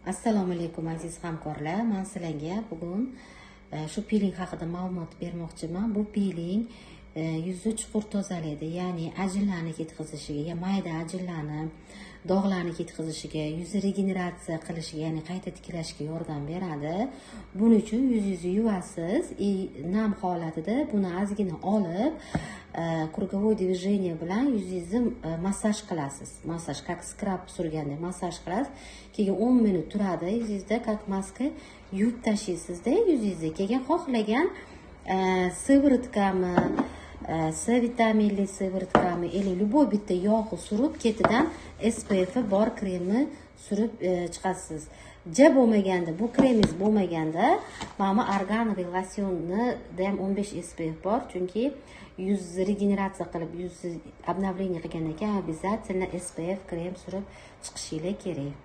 Assalomu alaykum, aziz hamkorlar. Man sizlarga bugun shu piling haqida ma'lumot bermoqchiman. Bu piling yuzni chuqur tozalaydi, ya'ni ajinlarni ketkazishiga, mayda ajinlarni, dog'larni ketkazishiga, yuzni regeneratsiya qilishiga, ya'ni qayta tiklashga yordam beradi. Buning uchun yuzingizni yuvasiz и nam holatida buni ozgina olib, круговой движение bilan yuzingizni massaj qilasiz. Massaj, как скраб surgandek massaj qilasiz. Keyin 10 minut turadi yuzingizda, как maska. Yuvib tashlaysizda yuzingizni. Keyin xohlagan сывороткami, C vitaminli сывороткami или любой bitta yog'ni surib, ketidan SPF bor kremni surib chiqasiz. Ja bo'lmaganda, bu kremingiz bo'lmaganda, mana bu аргановый losyonnida ham 15 SPF bor, chunki yuzni regeneratsiya qilib, yuzni обновление qilgandan keyin обязательно SPF krem surib chiqishinglar kerak.